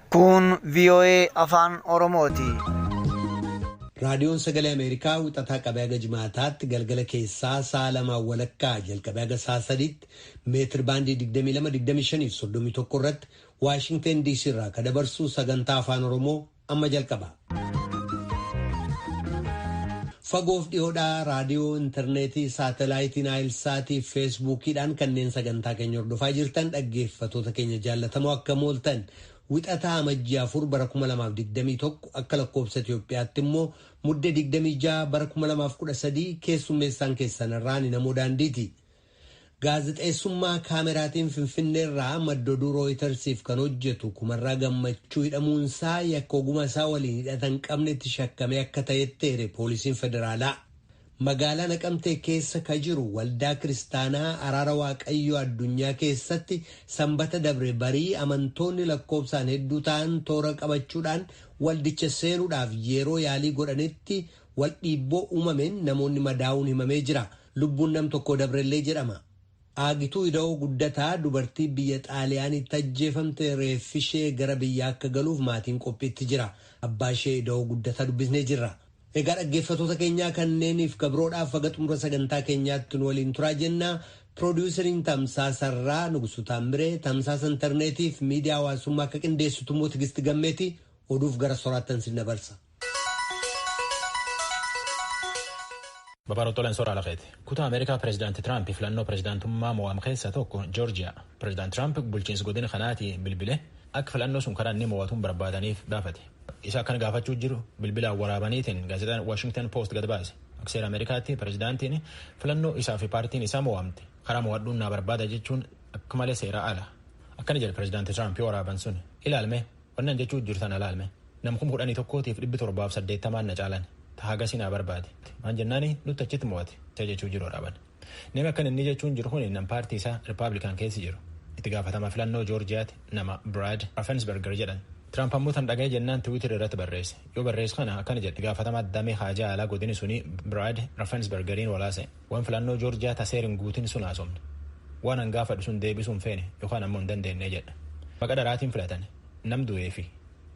Kun VOA Afaan Oromooti. Raadiyoon Sagalee Ameerikaa wixataa qabee haga Jimaataatti galgala keessaa sa'a lamaan walakkaa jalqabee haga sa'a sadiitti meetir baandii 22, 25 fi 31 irratti Waashingteen DC irraa ka dabarsu sagantaa afaan Oromoo amma jalqaba. Fagoof dhiyoodhaa raadiyoo, intarneetii, saatalaayitii Naayilsaatii fi feesbuukiidhaan kanneen sagantaa keenya hordofaa jirtan dhaggeeffatoota keenya jaallatamoo akkam ooltan. Wixataa Amajjii 4 bara 2021 akka lakkoofsa Itoophiyaatti immoo Muddee 26 bara 2013 keessummeessaan keessan irraa ani namoo daandiiti. Gaazexeessummaa kaameraatiin Finfinneerraa madda oduu Rooyitersiif kan hojjetu Kumarraa Gammachuu hidhamuunsaa yakka ogummaa isaa waliin hidhata hin qabnetti shakkamee akka ta'etti eere poolisiin federaalaa. Magaalaa Naqamtee keessa ka jiru Waldaa Kiristaanaa Araara Waaqayyoo Addunyaa keessatti Sambata dabre barii amantoonni lakkoobsaan hedduu ta'an toora qabachuudhaan waldicha seenuudhaaf yeroo yaalii godhanitti wal dhiibboo uumameen namoonni madaa'uun himamee jira. Lubbuun nam tokkoo dabrellee jedhama. Aagituu Ida'oo Guddataa dubartii biyya Xaaliyaanitti ajjeefamte reeffishee gara biyyaa akka galuuf maatiin qophiitti jira. Abbaa ishee Ida'oo Guddataa dubbisnee jirra. Egaa dhaggeeffatoota keenyaa kanneeniif gabroodhaaf haga xumura sagantaa keenyaatti nu waliin turaa jenna. Piroodiyuseriin Tamsaasa irraa Nugusu Taammiree, tamsaasa intarneetiif miidiyaa hawaasummaa akka qindeessitu immoo Tigisti Gammeeti oduuf gara soraattan sin dabarsa. Babaroottoleen soraa lafeeti. Kutaa Ameerikaa Pireezidaanti Tiraamp filannoo pireezidaantummaa mo'am keessaa tokko Joorjiyaa. Pireezidaanti Tiraamp bulchiinsa godina kanaatii bilbile akka filannoo sun karaa inni mo'atuun barbaadaniif gaafate. Isa akkan gaafachuu jiru bilbilaan waraabaniitiin gaazexaan Washington Post gad baase. Akka seera Ameerikaatti pireezidaantiin filannoo isaa fi paartiin isaa mo'amte karaa mo'adhuun naa barbaada jechuun akka malee seera ala. Akkana jedhe pireezidaanti Tiraamp yoo waraaban sun ilaalme wannan jechuu jirtan alaalme nam 11,780 na caalan tahagasii naa barbaade. Maan jennaani nutti achitti mo'ate jechuu jiru waraaban. Namni akkan inni jechuun jiru kun nam paartii isaa Rippaabilikaan keessi jiru. Itti gaafatama filannoo Joorjiyaatti nama Brad Raffensperger jedhan. Tiraamp ammoo tan dhaga'ee jennaan Tiwiitir irratti barreesse. Yoo barreesse kana akkana jedhe gaafatama damee haajaa alaa godini suni Brad Raffenspergeriin walaase. Waan filannoo Joorjiyaa taseer hin guutin sun haasofne. Waan an gaafadhu sun deebisuu hin feene yookaan ammoo hin dandeenye jedha. Maqa dharaatiin filatan nam du'ee fi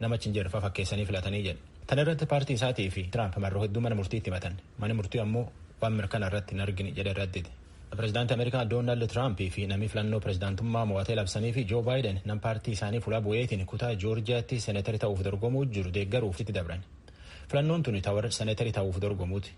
nama achi hin jirre fa'a fakkeessanii filatanii jedha. Tana irratti paartii isaatii fi Tiraamp marroo hedduu mana murtiitti himatan. Manni murtii ammoo waan mirkana irratti hin argine jedhe irratti dide. Pireezidaantii Ameerikaa Doonaald Tiraamp fi namni filannoo pireezidaantummaa mo'atee labsanii fi Joo Baayiden nam paartii isaanii fuula bu'eetiin kutaa Joorjiyaatti seeneetarii ta'uuf dorgomuu jiru deeggaruuf itti dabran. Filannoon tuni ta warra seeneetarii ta'uuf dorgomuuti.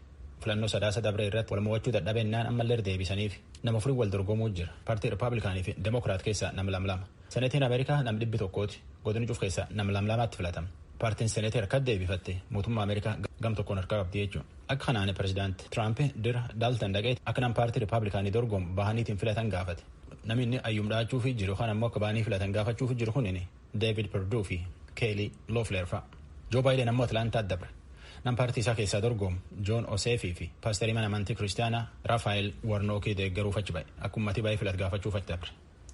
Filannoo sadaasa dabre irratti wal mo'achuu dadhabennaan ammallee deebisaniif nama afurii wal dorgomuu jira. Paartii Rippaabilikaanii fi Demokiraat keessaa nam lam lama. Seneetiin Ameerikaa nam 100ti. Godina cuuf keessaa nam lam lamaatti filatama. Paartiin Seneetii harkatti deebifatte mootummaa Ameerikaa gam tokkoon harkaa qabdi jechuudha. Akka kanaan pireezidaanti Tiraamp dira Daaltan dhaqee akka nam paartii Rippaabilikaanii dorgomu bahaniitiin filatan gaafate. Namni inni ayyuum dhahachuuf jiru kan ammoo akka bahanii filatan gaafachuuf jiru kun Deevid Perduu fi Keelii Loofleer fa'a. Joo Baayiden ammoo Atlaantaatti dabre. Nam paartii isaa keessaa dorgomu Joon Oseefii fi paasterii mana amantii Kiristaanaa Raafaayel Warnookii deeggaruuf achi ba'e. Akka uummatii baay'ee filat gaafachuuf achi dabre.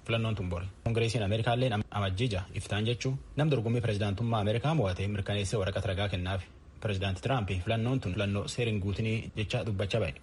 Filannoon tun bori. Kongireesiin Ameerikaallee amajjii ja'a iftaan jechuun nam dorgommii pireezidaantummaa Ameerikaa mo'ate mirkaneessee waraqata ragaa kennaaf. Pireezidaanti Tiraamp filannoon tun filannoo seeriin guutinii jecha dubbachaa ba'e.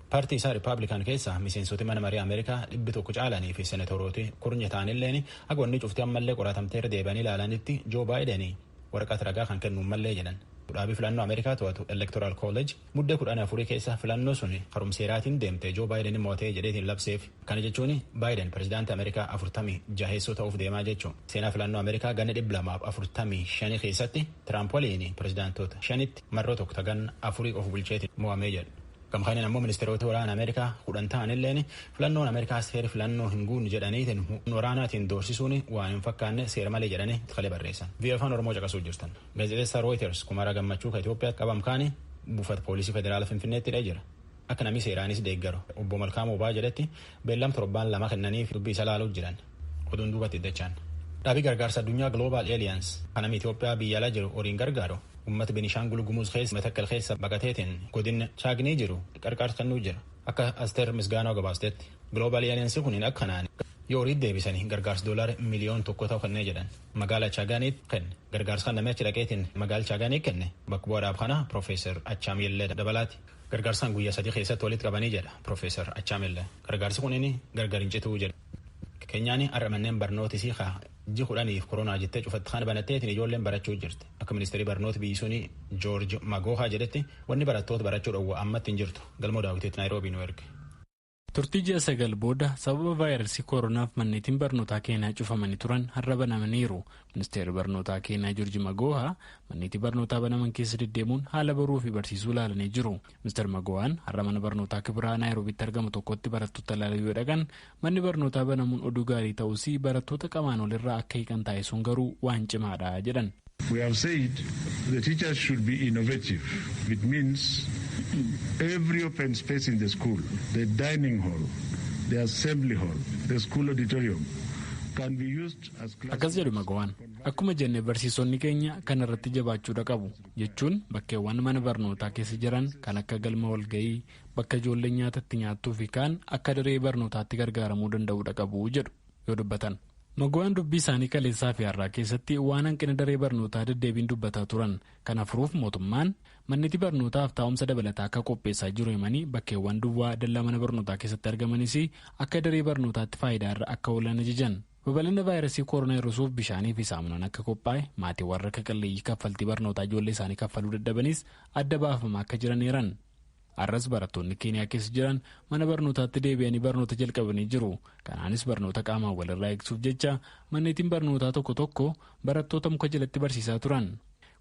Paartii isaa Rippaabilikaan keessaa miseensoti mana marii Ameerikaa 100 caalanii fi senatorooti kurnya ta'anilleen akka wanni cufti ammallee qoratamteera deebi'anii ilaalanitti Joo Baayiden waraqata ragaa kan kennuun mallee jedhan. Dhaabii filannoo Ameerikaa to'atu Electoral College muddee 14 keessa filannoo sun karumseeraatiin deemte Joo Baayiden mo'atee jedheetiin labseef. Kana jechuun Baayiden pireezidaantii Ameerikaa 46 ta'uuf deemaa jechuun. Seenaa filannoo Ameerikaa ganna 245 keessatti Tiraamp waliin pireezidaantoota shanitti marroo tokko taganna afurii of bulcheetiin mo'amee jedhu. Gamkaaniin ammoo ministeerota waraana Ameerikaa 10 ta'anilleen filannoon Ameerikaa seera filannoo hin guunne jedhaniitiin waraanaatiin doorsisuun waan hin fakkaanne seera malee jedhanii kalee barreessan. VOA Afaan Oromoo caqasuu jirtan. Gaazexeessaa Reuters Kumaraa Gammachuu kan Itoophiyaa qabam kaani buufata poolisii federaala Finfinneetti hidhee jira. Akka namni seeraanis deeggaru obbo Malkaamuu Obaa jedhetti beellam torbaan 2 kennaniif dubbii isa laaluu jiran. Oduun duubatti iddachaan. Dhaabii gargaarsa addunyaa Global Alliance kan namni Itoophiyaa biyya alaa jiru horiin gargaaru uummata Beenishaangul Gumuz keessa Matakkal keessa baqateetiin godina Chaagnii jiru qarqaarsa kennuu jira. Akka Asteer Misgaanoo gabaastetti Global Alliance kun akkanaan yoo horii deebisanii gargaarsa doolaara miliyoona 1 ta'u kennee jedhan. Magaala Chaagaaniitti kenne. Gargaarsa kan namni achi dhaqeetiin magaala Chaagaanii kenne bakka bu'aadhaaf kana Piroofeesar Achaamillee Dabalaati. Gargaarsaan guyyaa 3 keessatti walitti qabanii jedha Profeesar Achaamillee. Gargaarsi kunin gargar hin cituu jedha. Keenyaan har'a manneen barnoota isii ji 10f koronaa jettee cufatti kan banatteetiin ijoolleen barachuu jirti. Akka ministeerri barnoota biyyi suni Joorji Magoohaa jedhetti wanni barattoota barachuu dhowwa ammatti hin jirtu. Galmoo Daawitiitti Naayiroobii nu erge. Turtii ji'a 9 booda sababa vaayirasii kooronaaf manneetiin barnootaa Keeniyaa cufamanii turan har'a banamaniiru. Ministeerri barnootaa Keeniyaa Joorji Magoohaa manneetii barnootaa banaman keessa deddeemuun haala baruu fi barsiisuu ilaalanii jiru. Ministeer Magoohaan har'a mana barnootaa Kibiraa Naayiroobitti argamu tokkotti barattoota ilaaluu yoo dhaqan manni barnootaa banamuun oduu gaarii ta'us barattoota qamaan olirraa akka hiikan taasisuun garuu waan cimaadha jedhan. We have said the teachers should be innovative. It means every open space in the school, the dining hall, the assembly hall, the school auditorium can be used as classrooms. Akkas jedhu Magawaan. Akkuma jenne barsiisonni keenya kan irratti jabaachuudha qabu jechuun bakkeewwan mana barnootaa keessa jiran kan akka galma walga'ii, bakka ijoolleen nyaata itti nyaattuu fi kaan akka daree barnootaatti gargaaramuu danda'uudha qabu jedhu yoo dubbatan. Magawaan dubbii isaanii kaleessaa fi har'aa keessatti waan hanqina daree barnootaa deddeebiin dubbataa turan kana furuuf mootummaan manneetii barnootaaf taa'umsa dabalataa akka qopheessaa jiru himanii bakkeewwan duwwaa dallaa mana barnootaa keessatti argamanis akka daree barnootaatti faayidaarra akka oolan ajajan. Babal'ina vaayirasii koronaa hir'isuuf bishaanii fi saamunaan akka qophaa'e maatii warra akka qalleeyyii kaffaltii barnootaa ijoollee isaanii kaffaluu dadhabanis adda baafamaa akka jiran eeran. Har'as barattoonni Keeniyaa keessa jiran mana barnootaatti deebi'anii barnoota jalqabanii jiru. Kanaanis barnoota qaamaan walirraa eegsuuf jecha manneetiin barnootaa tokko tokko barattoota muka jalatti barsiisaa turan.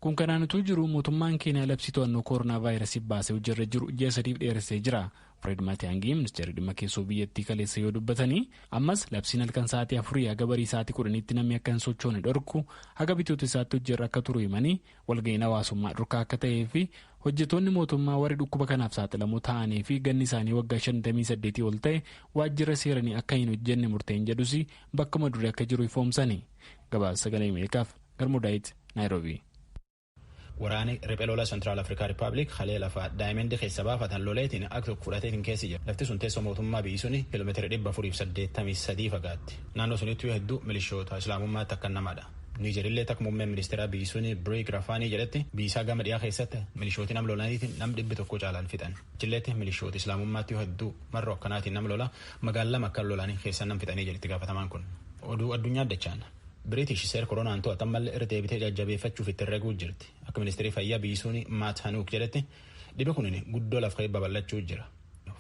Kun kanaan utuu jiru mootummaan Keeniyaa labsii to'annoo koronaa vaayirasiif baasee hojirra jiru ji'a 3 dheeressee jira. Fred Matiyaangii ministeerri dhimma keessoo biyyattii kaleessa yoo dubbatanii ammas labsiin halkan sa'aatii 4 haga barii sa'aatii 10tti namni akka hin sochoone dhorku haga bitoota isaatti hojirra akka turu himanii walga'iin hawaasummaa dhorkaa akka ta'ee fi hojjetoonni mootummaa warri dhukkuba kanaaf saaxilamoo ta'anii fi ganni isaanii waggaa 58 ol ta'e waajjira seeranii akka hin hojjenne murteen jedhus bakkuma durii akka jiru ifoomsani. Gabaasa Sagalee Ameerikaaf Galmoo Daawit Naayiroobii. Waraanni riphee lolaa Sentiraal Afrikaa Rippaabilik halee lafaa daayimendii keessa baafatan loleetiin akka tokko fudhateetiin keessi jira. Lafti sun teessoo mootummaa biyyi suni kiiloomeetira 483 fagaatti. Naannoo sunitti hedduu milishoota islaamummaatti akka namaadha. Niijerillee takka muummeen ministeeraa biyyi suni Biriik Rafaanii jedhetti biyyisaa gama dhiyaa keessatti milishooti nam lolaniitiin nam 100 caalaan fixan. Achilleetti milishoota islaamummaatti hedduu marroo akkanaatiin nam lola magaalaa lama akka lolanii keessa nam fixanii jedhetti gaafatamaan kun. Oduu addunyaa dachaan. Biriitish seera koronaan to'atan mallee irra deebitee jajjabeeffachuuf itti herreguu jirti. Akka ministeerri fayyaa biyyi suni Maat Hanuuk jedhetti dhibi kun guddoo laf ka'ee babal'achuu jira.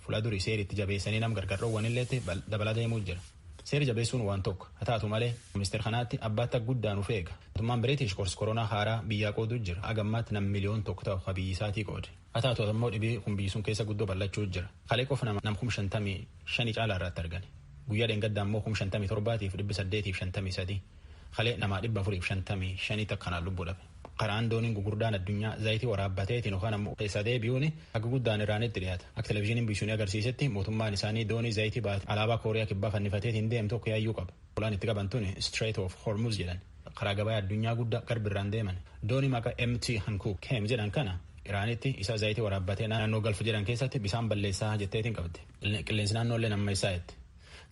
Fuula durii seeri itti jabeessanii nam gargar dhoowwan illee dabalaa deemuu jira. Seeri jabeessuun waan tokko haa taatu malee ministeera kanaatti abbaatti guddaan uf eega. Mootummaan Biriitish qorsi koronaa haaraa biyyaa qooduu jira. Haga ammaatti nam miliyoon 1 ta'u ka biyyi isaatii qoode. Haa taatu ammoo dhibii kun biyyi sun keessa guddoo bal'achuu jira. Kalee qofa nam 55,000 caalaa irratti argani. Guyyaa dheengaddaa ammoo 57,853. Kalee namaa 455 takkanaan lubbuu dhabe. Karaan dooniin gugurdaan addunyaa zayitii waraabbateetiin yookaan ammoo keessa deebi'uun akka guddaan Iraanitti dhiyaata. Akka televizyiiniin biyyi agarsiisetti mootummaan isaanii doonii zayitii baate alaabaa Kooriyaa kibbaa fannifateetiin deemtu tokko yaayyuu qaba. Olaan itti qaban tuni Strait of Hormuz jedhan. Karaa gabaa addunyaa guddaa garbirraan deeman. Doonii maqaa MT Hankook Kem jedhan kana Iraanitti isa zayitii waraabbatee naannoo galfa jedhan keessatti bisaan balleessaa jetteetiin qabdi. Qilleensi naannoollee nammeessaa jetti.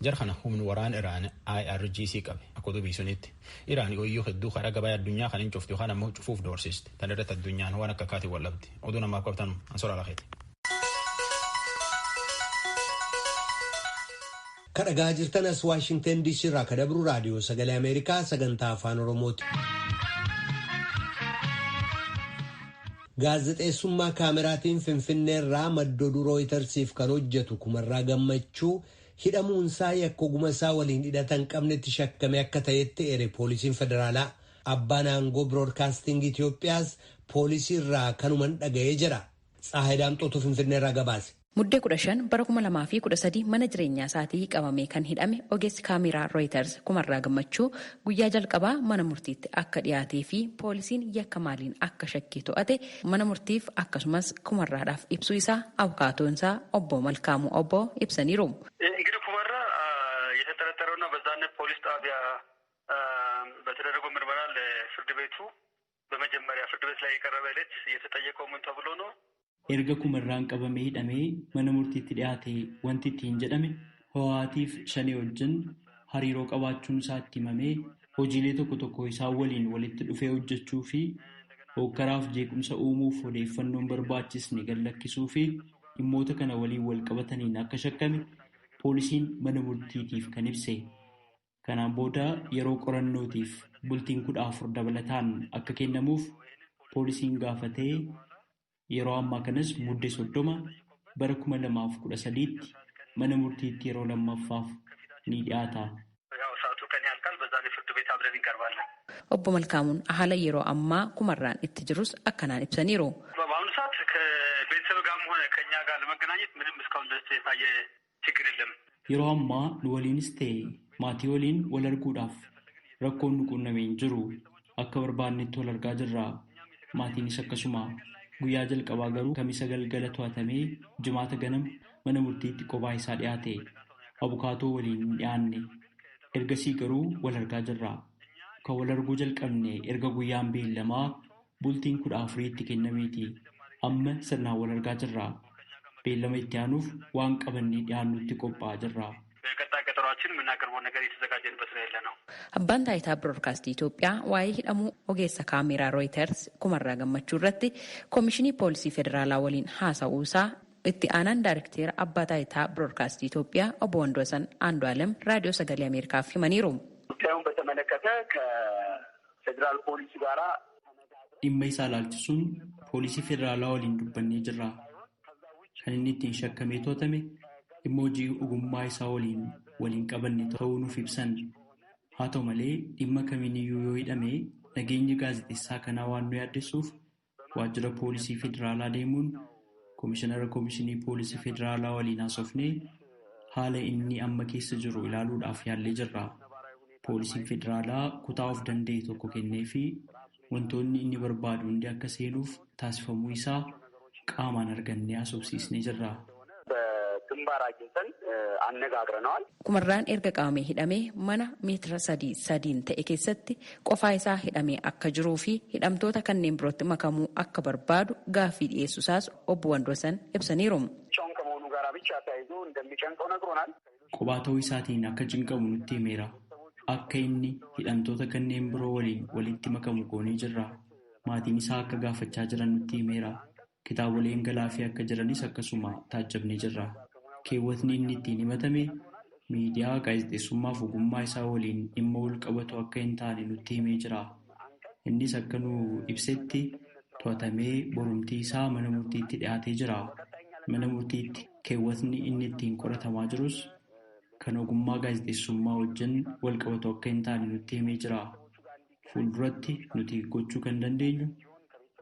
Jar kana humni waraana Iraan IRGC qabe akka oduu biisunitti. Iraan yooyyuu hedduu karaa gabaa addunyaa kan hin cuftu yookaan ammoo cufuuf doorsisti. Tan irratti addunyaan waan akka akkaatiin wal dhabdi. Oduu namaaf qabtan ansoora lakeeti. Kan dhagaa jirtan as Waashingtan DC irraa kan dabru raadiyoo sagalee Ameerikaa sagantaa afaan Oromooti. Gaazexeessummaa kaameraatiin Finfinnee irraa madda oduu Rooyitersiif kan hojjetu Kumarraa Gammachuu hidhamuunsaa yakka ogummaa isaa waliin hidhata hin qabnetti shakkame akka ta'etti eere poolisiin federaalaa. Abbaan aangoo biroodkaastingii Itoophiyaas poolisii irraa kanuman dhaga'ee jira. Tsaahay Daamxootu Finfinnee irraa gabaase. Muddee 15 bara 2013 mana jireenyaa isaatii qabamee kan hidhame ogeessi kaameraa Reuters Kumarraa Gammachuu guyyaa jalqabaa mana murtiitti akka dhiyaatee fi poolisiin yakka maaliin akka shakkii to'ate mana murtiif akkasumas Kumarraadhaaf ibsuu isaa abukaatoon isaa obbo Malkaamuu obbo ibsaniiru. እንግዲህ ኩመራ የተጠረጠረውና በዛነ ፖሊስ ጣቢያ በተደረገው ምርመራ ለፍርድ ቤቱ በመጀመሪያ ፍርድ ቤት ላይ የቀረበ ዕለት የተጠየቀው ምን ተብሎ ነው? Erga Kumarraan qabamee hidhamee mana murtiitti dhiyaate wanti ittiin jedhame ho'aatiif shanee wajjin hariiroo qabaachuun isaa itti himamee hojiilee tokko tokko isaan waliin walitti dhufee hojjechuu fi hookkaraaf jeequmsa uumuuf odeeffannoon barbaachisne gad lakkisuu fi dhimmoota kana waliin wal qabataniin akka shakkame poolisiin mana murtiitiif kan ibse. Kanaan booda yeroo qorannootiif bultiin 14 dabalataan akka kennamuuf poolisiin gaafatee yeroo ammaa kanas mudde 30 bara 2013tti mana murtiitti yeroo lammaffaaf ni dhiyaata. Obbo Malkaamuun haala yeroo ammaa Kumarraan itti jirus akkanaan ibsaniiru. በአሁኑ ሰዓት ከቤተሰብ ጋርም ሆነ ከእኛ ጋር ለመገናኘት ምንም እስካሁን ድረስ የታየ ችግር የለም። Yeroo ammaa nu waliinis ta'e maatii waliin wal arguudhaaf rakkoon nu qunnamee hin jiru. Akka barbaannetti wal argaa jirra. Maatiinis akkasuma. Guyyaa jalqabaa garuu kamisa galgala to'atamee jimaata ganama mana murtiitti kophaa isaa dhiyaate. Abukaatoo waliin hin dhiyaanne. Ergasii garuu wal argaa jirra. Kan wal arguu jalqabne erga guyyaan beellamaa bultiin 14tti kennameeti. Amma sirnaan wal argaa jirra. Beellama itti aanuuf waan qabannee dhiyaannutti qophaa'aa jirra. በቀጣይ ቀጠሯችን የምናቀርበው ነገር የተዘጋጀንበት ነው ያለ ነው። Abbaan taayitaa Biroodkaastii Itoophiyaa waa'ee hidhamuu ogeessa kaameeraa Rooyiters Kumarraa Gammachuu irratti Koomishinii Poolisii Federaalaa waliin haasa'uu isaa itti aanaan daayirikteera abbaa taayitaa Biroodkaastii Itoophiyaa obbo Wandoosan Andu'aalem Raadiyoo Sagalee Ameerikaaf himaniiru. ጉዳዩን በተመለከተ ከፌዴራል ፖሊስ ጋራ Dhimma isaa ilaalchisuun poolisii federaalaa waliin dubbannee jirra. Kan inni ittiin shakkamee to'atame dhimma hojii ogummaa isaa waliin waliin qabanne ta'uu nuuf ibsan. Haa ta'u malee dhimma kamiiniyyuu yoo hidhame nageenya gaazexeessaa kanaa waan nu yaaddessuuf waajjira poolisii federaalaa deemuun koomishinara koomishinii poolisii federaalaa waliin haasofnee haala inni amma keessa jiru ilaaluudhaaf yaallee jirra. Poolisiin federaalaa kutaa of danda'e tokko kenneefi wantoonni inni barbaadu hundi akka seenuuf taasifamuu isaa qaamaan argannee haasofsiisnee jirra. በግንባር አግኝተን አነጋግረነዋል። Kumarraan erga qabamee hidhamee mana meetira 3 3n ta'e keessatti qofaa isaa hidhamee akka jiruu fi hidhamtoota kanneen birootti makamuu akka barbaadu gaaffii dhiyeessu isaas obbo Wandoosan ibsaniiru. ብቻውን ከመሆኑ ጋር ብቻ ተያይዞ እንደሚጨንቀው ነግሮናል። Kophaa ta'uu isaatiin akka cinqamu nutti himeera. Akka inni hidhamtoota kanneen biroo waliin walitti makamu goonee jirra. Maatiin isaa akka gaafachaa jiran nutti himeera. Kitaaboleen galaafii akka jiranis akkasuma taajjabnee jirra. Keewwatni inni ittiin himatame miidiyaa gaazexeessummaaf ogummaa isaa waliin dhimma wal qabatu akka hin taane nutti himee jira. Innis akka nu ibsetti to'atamee borumtii isaa mana murtiitti dhiyaatee jira. Mana murtiitti keewwatni inni ittiin qoratamaa jirus kan ogummaa gaazexeessummaa wajjin wal qabatu akka hin taane nutti himee jira. Fuulduratti nuti gochuu kan dandeenyu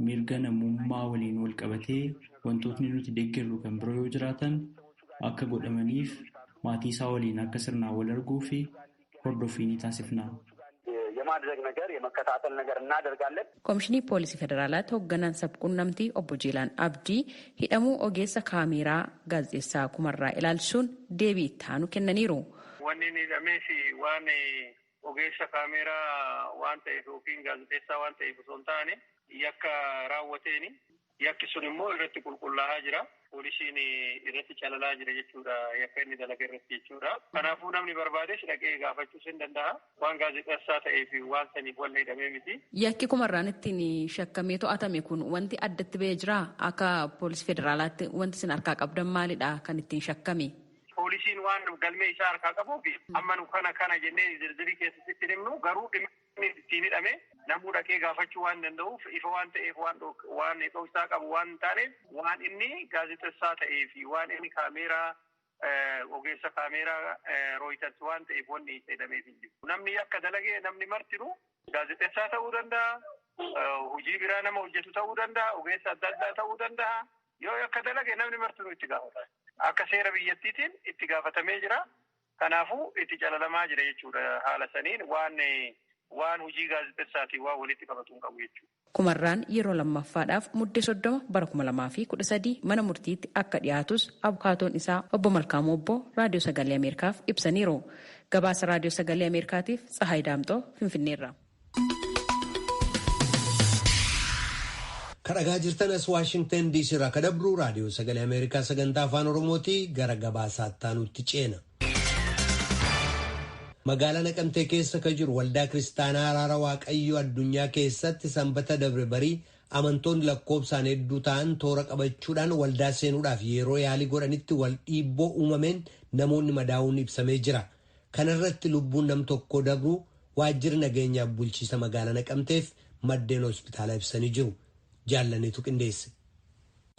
mirga namummaa waliin wal qabatee wantootni nuti deeggarru kan biroo yoo jiraatan akka godhamaniif maatii isaa waliin akka sirnaan wal arguu fi hordoffii ni taasifna. የማድረግ ነገር የመከታተል ነገር እናደርጋለን። Koomishinii Poolisii Federaalaatti hoogganaan sabquunnamtii obbo Jeelaan Abdii hidhamuu ogeessa kaameeraa gaazexeessaa Kumarraa ilaalchisuun deebii itti aanu kennaniiru. Wanni inni hidhameef waan ogeessa kaameeraa waan ta'eef yookiin gaazexeessaa waan ta'eef osoo hin taane yakka raawwateeni yakki sun immoo irratti qulqullaa'aa jira. Poolisiin irratti calalaa jira jechuudha. Yakka inni dalaga irratti jechuudha. Kanaafuu namni barbaades dhaqee gaafachuus hin danda'a. Waan gaazexeessaa ta'eef waan saniif wanna hidhamee miti. Yakki Kumarraan ittiin shakkamee to'atame kun wanti addatti ba'ee jiraa? Akka poolisii federaalaatti wanti isin harkaa qabdan maalidha kan ittiin shakkame? Poolisiin waan galmee isaa harkaa qabuuf amma nu kana kana jennee zirzirii keessatti itti himnu garuu dhimmi ittiin hidhame namuu dhaqee gaafachuu waan danda'uuf ifa waan ta'eef waan dhoksaa qabu waan hin taaneef waan inni gaazexessaa ta'ee fi waan inni kaameeraa ogeessa kaameeraa Rooyiters waan ta'eef wanni isa hidhameef hin jiru. Namni akka dalagee namni martinu gaazexessaa ta'uu danda'a, hojii biraa nama hojjetu ta'uu danda'a, ogeessa adda addaa ta'uu danda'a. Yoo akka dalage namni martinuu itti gaafata. Akka seera biyyattiitiin itti gaafatamee jira. Kanaafuu itti calalamaa jira jechuudha haala saniin waan hojii gaazexessaatiin waan walitti qabatu hin qabu jechuudha. Kumarraan yeroo lammaffaadhaaf mudde 30 bara 2013 mana murtiitti akka dhiyaatus abukaatoon isaa obbo Malkaamuu Obbo Raadiyoo Sagalee Ameerikaaf ibsaniiru. Gabaasa Raadiyoo Sagalee Ameerikaatiif Tsahaay Daamxoo Finfinneerra. Kadhagaa jirtan as Waashingtan DC irraa ka dabru Raadiyoo Sagalee Ameerikaa sagantaa afaan Oromooti gara gabaasaatti aanutti ceena. Magaalaa Naqamtee keessa ka jiru waldaa Kiristaanaa Araara Waaqayyoo addunyaa keessatti sanbata dabre barii Amantoonni lakkoobsaan hedduu ta'an toora qabachuudhaan waldaa seenuudhaaf yeroo yaalii godhanitti wal dhiibboo uumameen namoonni madaa'uun ibsamee jira. Kana irratti lubbuun nam tokkoo dabruu waajjirri nageenyaaf bulchiisa magaalaa Naqamteef maddeen hospitaalaa ibsanii jiru. Jaallaniitu qindeesse.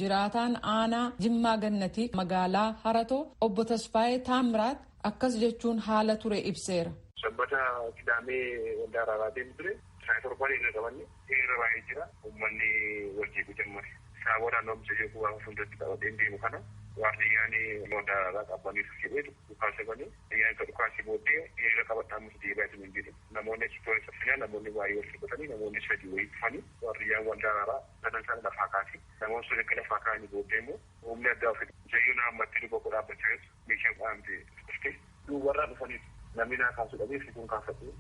Jiraataan aanaa Jimmaa Gannatii magaalaa Haratoo obbo Tasfaayee Taamiraat akkas jechuun haala ture ibseera. Sabbata Kidaamee waldaa araaraa deemu ture. Isaa torbaan hin qabanne hiriira baay'ee jira. Uummanni wal jeequu jalqabe. Isaa booda naannoo jeequu gaafa fuulduratti qabatee deemu kana waardiyyaan waldaa araaraa qabbaniif jedhee dhukaasa banee ayyaana dhukaasii booddee hiriira qabadhaa mutu deebi'aa jiru hin jedhu. Namoonni achi toora saffinaa namoonni baay'ee wal qabatanii namoonni sadii wayii dhufanii waardiyyaan waldaa araaraa sadan sana lafaa kaasee namoonni sun akka lafaa kaa'anii booddee immoo humni addaa ofi jayyoo naa ammatti dhuga godhaa dhaabbachaa jirtu meeshaa qaamtee dhuftee duubarraa dhufaniif namni naa kaasuu dhabee figuun kaafadhu.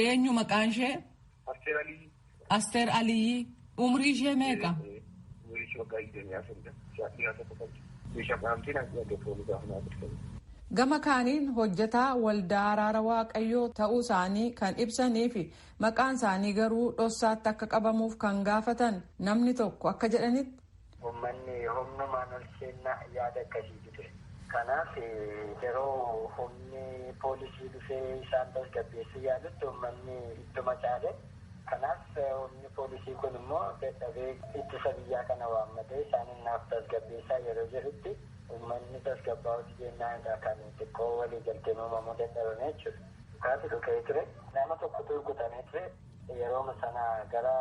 Eenyu maqaan ishee? Asteer Aliyyi. Asteer Aliyyi. Umrii ishee meeqa? Umrii ishee waggaa 24dha. Dhiira tokko qabdi. Meeshaa qaamtee naa dhiyaate gaafa naa bilchaate. Gama kaaniin hojjetaa waldaa araara waaqayyoo ta'uu isaanii kan ibsanii fi maqaan isaanii garuu dhoksaatti akka qabamuuf kan gaafatan namni tokko akka jedhanitti. Uummanni humnumaan ol seennaa yaada akkasiitu ture. Kanaaf yeroo humni poolisii dhufee isaan tasgabbeessuu yaalutti uummanni ittuma caale. Kanaaf humni poolisii kun immoo dadhabee ittisa biyyaa kana waammatee isaan naaf tasgabbeessaa yeroo jedhutti uummanni tasgabbaa'utti jennaanidha kan xiqqoo walii galteen uumamuu dadhabame jechuudha. Dhukaasi dhukee ture. Nama tokkotu rukutamee ture. Yeroo sana gara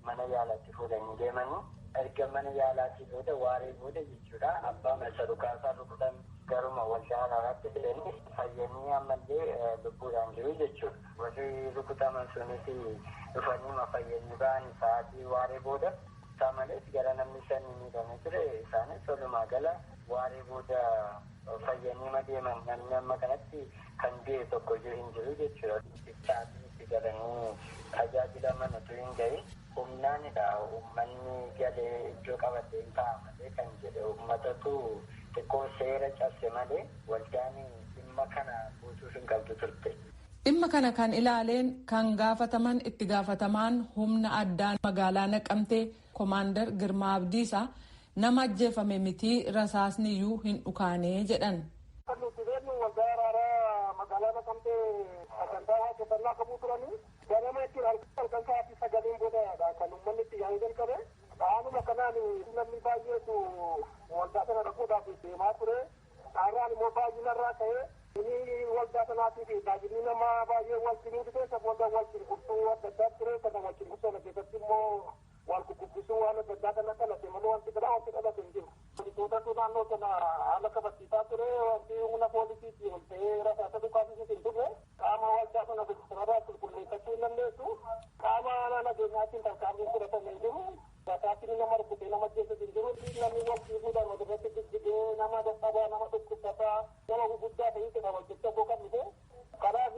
mana yaalaatti fuudhanii deemanii erga mana yaalaatii booda waaree booda jechuudha abbaa masa dhukaasaa rukutan garuma waldaa araaraatti fidanii fayyanii ammallee lubbuudhaan jiru jechuudha. Warri rukutaman sunis dhufanii fayyanii ba'an sa'aatii waaree booda isaa malees gara namni shanii miidhamee ture isaanis walumaa gala waaree booda fayyanii deeman namni amma kanatti kan du'e tokko iyyuu hin jiru jechuudha. Sa'aatii itti galanii tajaajilaman utuu hin gahin humnaanidha uummanni galee iddoo qabatee hin ta'a malee kan jedhe uummatatu xiqqoo seera cabse malee waldaan dhimma kana guutuuf hin qabdu turte. Dhimma kana kan ilaaleen kan gaafataman itti gaafatamaan humna addaa magaalaa Naqamtee Komaandar Girmaa Abdiisaa nama ajjeefame mitii rasaasni iyyuu hin dhukaanee jedhan. Kan nuti beeknu waldaa araaraa magaalaa Naqamtee sagantaa waaqeffannaa qabuu turanii ganama jechuun halkan sa'aatii sagaliin boodadha kan uummanni itti yaa'uu jalqabe. Haaluma kanaan namni baay'eetu waldaa sana dhaquudhaaf deemaa ture. Har'aan immoo baay'inarraa ka'ee inni waldaa sanaatii fi baay'inni namaa baay'ee wal cinuu dhufee booda wal cunqursuu adda addaa ture. Kana wal cunqursuu sana keessatti immoo wal kukubbisuu waan adda addaa kana dhalate malee wanti biraa wanti dhalate hin jiru. Poolisootatu naannoo sana haala kabachiisaa ture wanti humna poolisiitii ol ta'ee rasaasa dhukaasisuus hin turre qaama waldaa sana sanarraa qulqulleeffachuu hin dandeessu qaama nageenyaatiin tarkaanfiin fudhatame hin jiru. Rasaasni nama rukutee nama ajjeesus hin jiru. Namni wal dhiibuudhaan walirratti jijjigee nama dadhabaa nama dhukkubsataa nama guguddaa ta'ii jedha wal jajjaboo kan dhufe. Kanaaf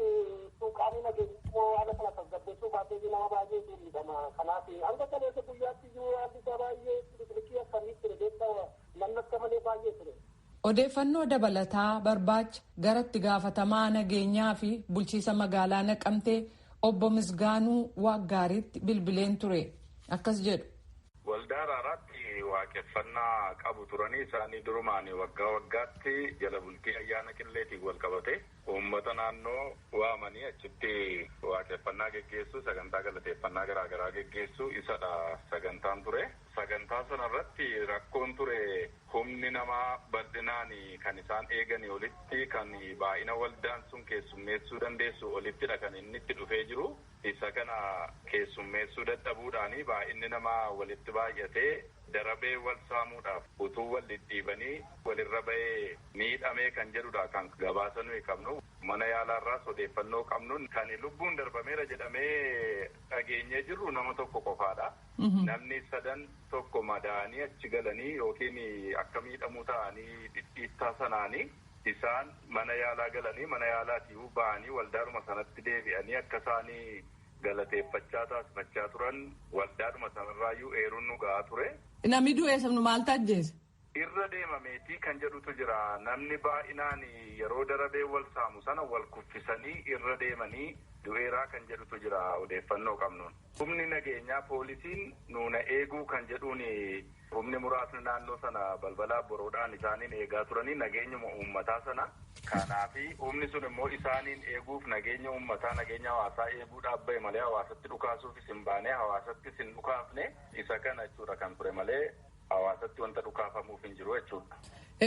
qaamni nageenyaa haala kana tasgabbeessuu baatee nama baay'ee miidhama. Kanaaf hanga kaleessa guyyaatti iyyuu haalli isaa baay'ee biqilii akkamii ture beektaa namni akka malee baay'ee ture. Odeeffannoo dabalataa barbaacha gara itti gaafatamaa nageenyaa fi bulchiisa magaalaa Naqamtee obbo Misgaanuu Waaqgaariitti bilbileen ture. Akkas jedhu. Waldaa araaraatti waaqeffannaa qabu turanii isaanii durumaan waggaa waggaatti jala bultii ayyaana qilleetiin wal qabate uummata naannoo waamanii achitti waaqeffannaa geggeessu sagantaa galateeffannaa garaagaraa geggeessu isadha sagantaan ture. Sagantaa sanarratti rakkoon ture humni namaa bal'inaan kan isaan eeganii olitti kan baay'ina waldaan sun keessummeessuu dandeessu olittidha kan inni itti dhufee jiru. Isa kana keessummeessuu dadhabuudhaani baay'inni namaa walitti baay'atee darabee wal saamuudhaaf utuu wal dhidhiibanii walirra bahee miidhamee kan jedhudha kan gabaasa nuyi qabnu. Mana yaalaarraas odeeffannoo qabnu kan lubbuun darbameera jedhamee dhageenyee jirru nama tokko qofaadha. Namni sadan tokko madaanii achi galanii yookiin akka miidhamuu ta'anii dhidhiittaa sanaanii isaan mana yaalaa galanii mana yaalaatii ba'anii waldaadhuma sanatti deebi'anii akka isaanii galateeffachaa taasifachaa turan waldaadhuma sanarraayyuu eeruun nu ga'aa ture. Namni du'e sabnu maal tajjeese? Irra deemameetii kan jedhutu jira. Namni baay'inaan yeroo darabee wal saamu sana wal kuffisanii irra deemanii Du'eeraa kan jedhutu jira odeeffannoo qabnuun. Humni nageenyaa poolisiin nuuna eeguu kan jedhuun humni muraasni naannoo sana balbalaa boroodhaan isaaniin eegaa turanii nageenyuma uummataa sana. Kanaafi humni sun immoo isaaniin eeguuf nageenya uummataa nageenya hawaasaa eeguu dhaabbate malee hawaasatti dhukaasuufis hin baane hawaasattis hin dhukaafne isa kana jechuudha kan ture malee hawaasatti wanta dhukaafamuuf hin jiru jechuudha.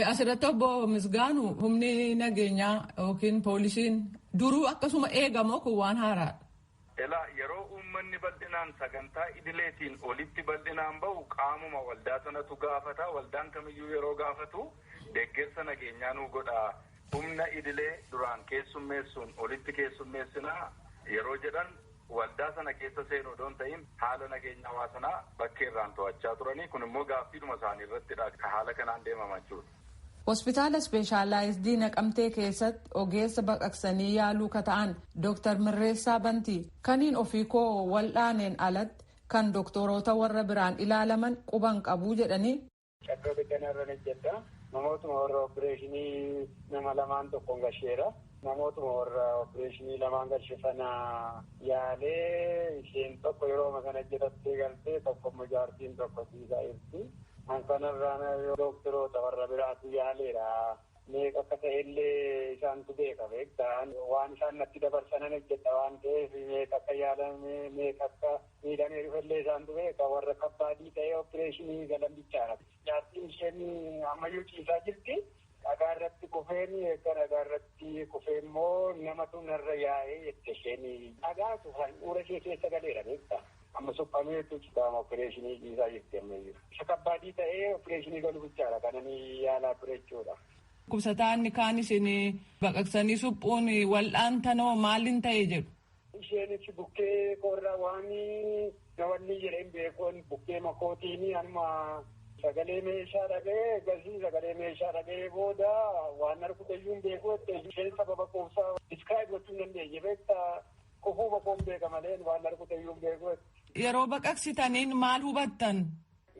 Asirratti obbo Misgaanu humni nageenyaa yookiin poolisiin duruu akkasuma eegamoo kun waan haaraadha. Elaa yeroo uummanni bal'inaan sagantaa idileetiin olitti bal'inaan bahu qaamuma waldaa sanatu gaafata. Waldaan kamiyyuu yeroo gaafatu deeggarsa nageenyaa nuu godha. Humna idilee duraan keessummeessuun olitti keessummeessinaa yeroo jedhan waldaa sana keessa seenuu odoon ta'in haala nageenya hawaasanaa bakkeerraan to'achaa turanii kun immoo gaaffiidhuma isaanii irrattidha haala kanaan deemamaa jechuudha. Hospitaala Ispeeshaalaayizidii Naqamtee keessatti ogeessa baqaqsanii yaaluu ka ta'an Dr. Mirreessaa Bantii kaniin ofii koo waldhaaneen alatti kan doktoroota warra biraan ilaalaman quban qabuu jedhanii. Caggoo Biddanarra hojjedha. Namootuma warra opereeshinii nama lamaan tokkoon gasheera. Namootuma warra opereeshinii lamaan galche sana yaalee isheen tokko yeroo sana hojjetattee galtee tokko immoo jaartiin tokko siisaa jirti. Kan kanarraan doktoroota warra biraatu yaaleera. Meeqa akka ta'ellee isaantu beeka beektaa. Waan isaan natti dabarsanan hojjedha waan ta'eef meeqa akka yaalame meeqa akka miidhamee dhufellee isaantu beeka warra kabbaadii ta'ee opereeshinii galan bichaadha. Jaartiin isheen ammayyuu ciisaa jirti. Dhagaa irratti kufeen eegga dhagaa irratti kufee immoo namatu narra yaa'ee jette isheen dhagaatu handhuura ishee keessa galeera beektaa. Amma suphameetu qaama opereeshinii ciisaa jirti ammayyuu. Isa kabbaadii ta'ee opereeshinii galu bichaadha kananii yaalaa ture jechuudha. Dhukkubsataan kaan isin baqaqsanii suphuun wal'aantanoo maaliin ta'e jedhu. Isheenis bukkee korra waan nawanni jedheen beekuun bukkee makootiin anuma sagalee meeshaa dhaga'ee gasii sagalee meeshaa dhaga'ee booda waan harkuteyyuu hin beeku isheen sababa quubsaa diskiraayib gochuu hin dandeenye beektaa kufuu bakoon beeka malee waan harkuteyyuu hin beeku. Yeroo baqaqsitaniin maal hubattan?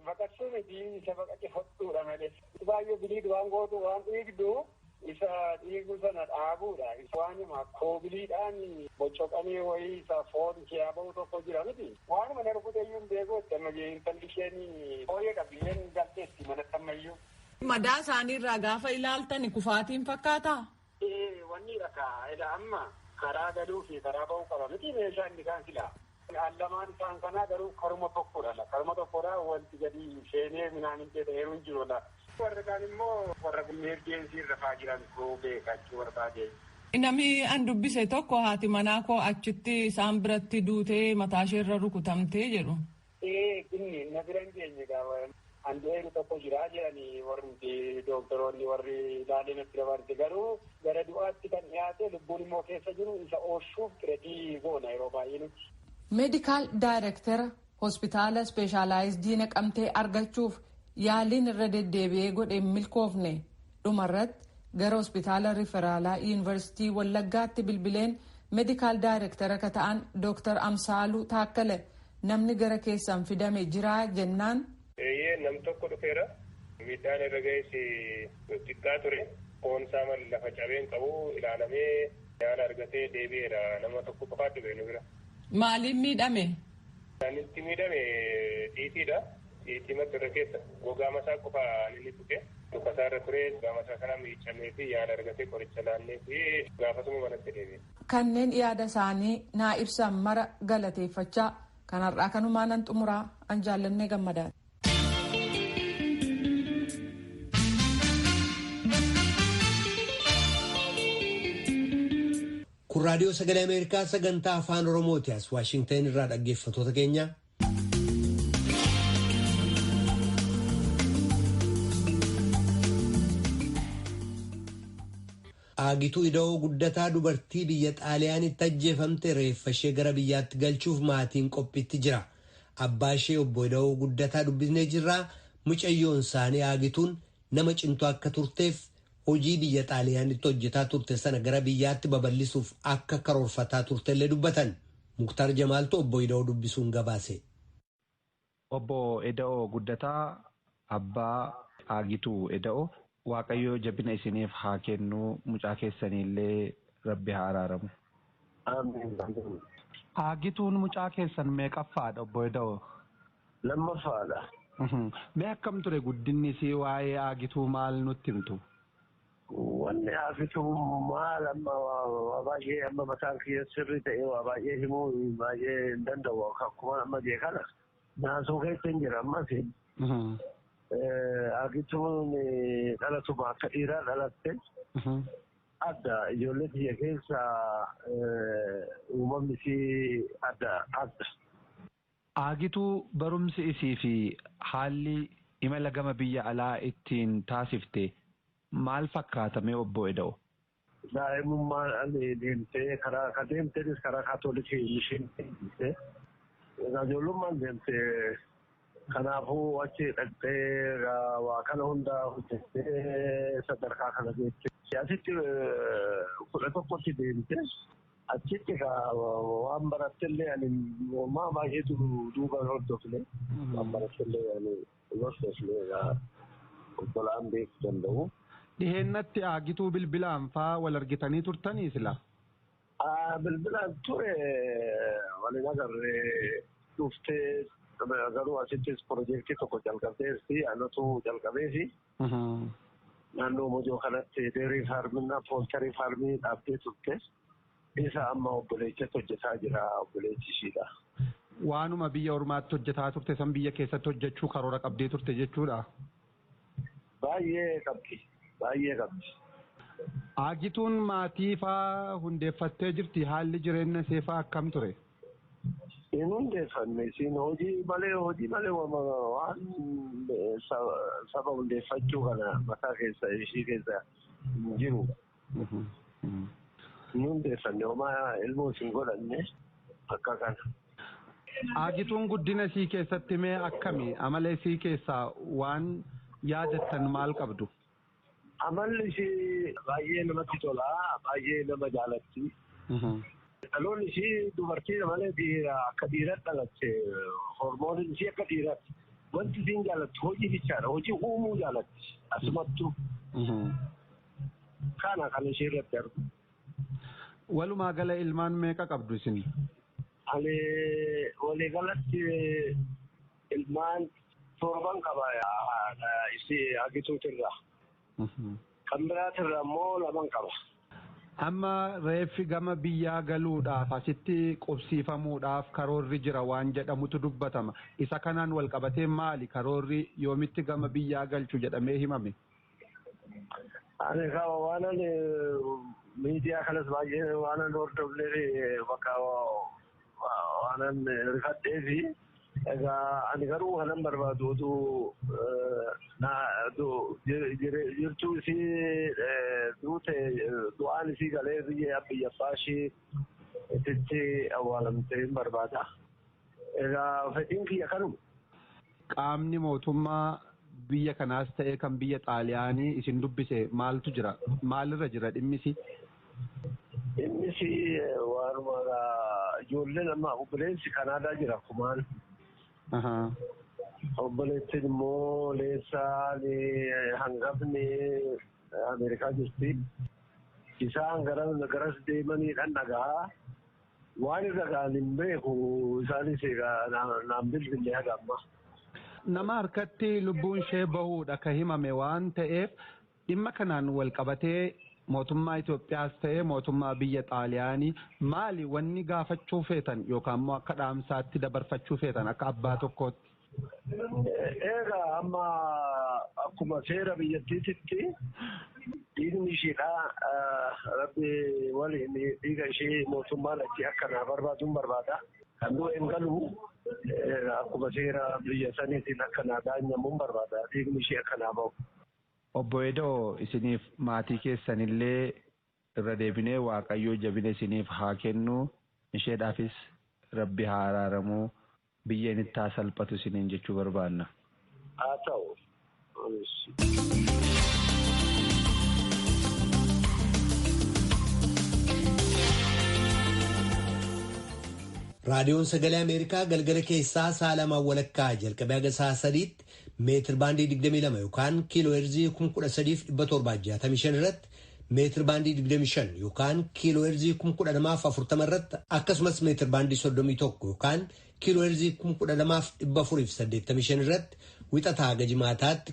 Baqaqsuu miti isa baqaqsifattuudha malee. Baay'ee biliid waan gootu waan dhiigdu isa dhiigu sana dhaabuudha. Waanuma koobiliidhaan bocoqamee wayii isa foon ishee bahu tokko jira miti. Waanuma na rukuteyyuu hin beeku amma intalli isheen fooyyee qabdi isheen galteetti manatti ammayyuu. Madaa isaaniirraa gaafa ilaaltan kufaatiin fakkaataa? Ee wanni dhakaa ila amma karaa galuu fi karaa bahuu qaba miti meeshaan inni kaan silaa. Lamaan isaan kanaa garuu karuma tokkodha. Karuma tokkodha wanti gadi seenee midhaan hin ta'eeru hin jiru. Warri kaan immoo warra emerjensii irra fa'aa jiran koo beeka jechuu barbaade. Namni an dubbise tokko haati manaa koo achitti isaan biratti duutee mataa ishee irra rukutamtee jedhu. Ee inni na bira hin geenye gaafa an du'eeru tokko jira jedhanii warri dooktoroonni warri ilaalee natti dabarte garuu gara du'aatti kan dhiyaate lubbuun immoo keessa jiru isa oolchuuf xiretii goona yeroo baay'ee nuti. Meedikaal daayirektara hospitaala ispeeshaalaayizidii naqamtee argachuuf yaaliin irra deddeebi'ee godhe milkoofne dhumarratti gara hospitaala riferaalaa yuunivarsiitii Wallaggaatti bilbileen meedikaal daayirektara ka ta'an Dr. Amsaaluu Taakkale namni gara keessan fidame jiraa jennaan. Eeyyee nam tokko dhufeera. Miidhaan irra ga'es xiqqaa ture. Foon isaa malee lafa cabeen qabu ilaalamee yaala argatee deebi'eera. Nama tokko qofaa dhufe nu bira. Maaliin miidhame? Anitti miidhame xiitiidha. Xiitii irra keessa gogaa masaa qofa inni tuqe. Dhukasaa irra ture gogaa masaa kana miicamee fi yaala argatee qoricha laannee fi gaafasuma manatti deebi'e. Kanneen yaada isaanii naa ibsan mara galateeffachaa kan har'aa kanumaa nan xumuraa an jaallannee gammadaadha. Kun raadiyoo sagalee Ameerikaa sagantaa afaan Oromooti. As Waashingtan irraa dhaggeeffattoota keenya. Aagituu Ida'oo guddataa dubartii biyya Xaaliyaanitti ajjeefamte reeffa ishee gara biyyaatti galchuuf maatiin qophiitti jira. Abbaa ishee obbo Ida'oo guddataa dubbisnee jirra. Mucayyoon isaanii Aagituun nama cimtuu akka turteef hojii biyya Xaaliyaanitti hojjetaa turte sana gara biyyaatti babal'isuuf akka karoorfataa turtellee dubbatan. Muktaar Jamaaltu obbo Ida'oo dubbisuun gabaase. Obbo Ida'oo Guddataa abbaa Aagituu Ida'oo Waaqayyoo jabina isiniif haa kennu mucaa keessaniillee rabbi haa araaramu. Amiin. Aagituun mucaa keessan meeqaffaadha obbo Eda'oo? Lammaffaadha. Mee akkam ture guddinni isii waa'ee Aagituu maal nutti himtu? Wanni Aagituu maal amma waa baay'ee amma mataan kiyya sirrii ta'ee waa baay'ee himuu baay'ee hin danda'u akkuma amma jee kana naasuu keessa hin jira ammas. Aagituun dhalatuma akka dhiiraa dhalatte. Adda ijoollee biyya keessa uumamni isii adda adda. Aagituu barumsi isii fi haalli imala gama biyya alaa ittiin taasifte maal fakkaatamee obbo Eda'o? Daa'imummaan deemtee karaa ka deemteenis karaa kaatolikii isheen deemtee ijoollummaan deemtee kanaafuu achi dhaqxee waa kana hunda hojjettee sadarkaa kana geette. Asitti 11tti deemte achitti waan barattellee ani maa baay'eetu duuba hordofne waan barattellee ani hordofne obbolaan beekuu danda'u. Dhiheennatti Aagituu bilbilaan faa wal argitanii turtanii sila? Bilbilaan ture waliin agarree dhuftee garuu asittis piroojeektii tokko jalqabdeessi anatu jalqabeefi. Naannoo Mojoo kanatti deerii faarminaa pooltarii faarmii dhaabdee turte. Isa amma obboleechatti hojjetaa jira obboleechi ishiidha. Waanuma biyya ormaatti hojjetaa turte san biyya keessatti hojjechuu karoora qabdee turte jechuudha. Baay'ee qabdi. Baay'ee qabdi. Aagituun maatii faa hundeeffattee jirti haalli jireenya ishee faa akkam ture? Hin hundeeffanne isiin hojii malee waan saba hundeeffachuu kana mataa keessa ishii keessa hin jiru. Hin hundeeffanne homaa ilmoo isin godhanne akka kana. Aagituun guddina isii keessatti mee akkami amala isii keessaa waan yaadattan maal qabdu? Amalli ishii baay'ee namatti tola baay'ee nama jaalatti. Dhaloonni ishii dubartii malee dhiira akka dhiiratti dhalatte hormooniin ishii akka dhiiratti wanti isiin jaalattu hojii bichaadha hojii uumuu jaalatti asumattu kana kan ishee irratti argu. Walumaa gala ilmaan meeqa qabdu isin? Ani waliigalatti ilmaan 7 qaba isii Aagituutirraa. Kan biraatirraa immoo 2 qaba. Amma reeffi gama biyyaa galuudhaaf asitti qubsiifamuudhaaf karoorri jira waan jedhamutu dubbatama. Isa kanaan wal qabatee maali karoorri yoomitti gama biyyaa galchu jedhamee himame? Ani waan ani miidiyaa kanas baay'ee waan ani hordofnee bakka waan ani rifadhee fi egaa ani garuu kanan barbaadu otuu jirtuu isii duute du'aan isii galee biyya biyya abbaa ishii itti awwaalamtee hin barbaada. Egaa fedhiin kiyya kanuma. Qaamni mootummaa biyya kanaas ta'ee kan biyya Xaaliyaanii isin dubbise maaltu jira? Maalirra jira dhimmisi? Dhimmisi waanuma ijoolleen amma obboleessi Kanaadaa jira kumaan. Obboleettiin immoo Leessaan hangafni Ameerikaa jirti. Isaan garas deemaniidhaan dhagaa. Waan irra ga'an hin beeku isaanis naan bilbilee haga ammaa. Nama harkatti lubbuun ishee bahuudha ka himame waan ta'eef dhimma kanaan wal qabatee mootummaa Itoophiyaas ta'ee mootummaa biyya Xaaliyaanii maali wanni gaafachuu feetan yookaan immoo akka dhaamsaatti dabarfachuu feetan akka abbaa tokkootti? Egaa amma akkuma seera biyyattiititti dhiigni isheedha rabbi waliin dhiiga ishee mootummaan achi akka naa barbaaduun barbaada. Kan du'e hin galu akkuma seera biyya saniitiin akka naa daanyamuun barbaada dhiigni ishee akka naa bahu. Obbo Edoo isiniif maatii keessanillee irra deebinee Waaqayyoo jabina isiniif haa kennu isheedhaafis rabbi haa araaramuu biyyeen itti haa salphatu isiniin jechuu barbaanna. Haa ta'u. Raadiyoon Sagalee Ameerikaa galgala keessaa sa'a lamaan walakkaa jalqabee haga sa'a sadiitti meetir baandii 22 yookaan kiiloo heerzii 13,765 irratti Meetir baandii 25 yookaan kiiloo heerzii 12040 irratti akkasumas meetir baandii 31 yookaan kiiloo heerzii 12485 irratti wixataa haga jimaataatti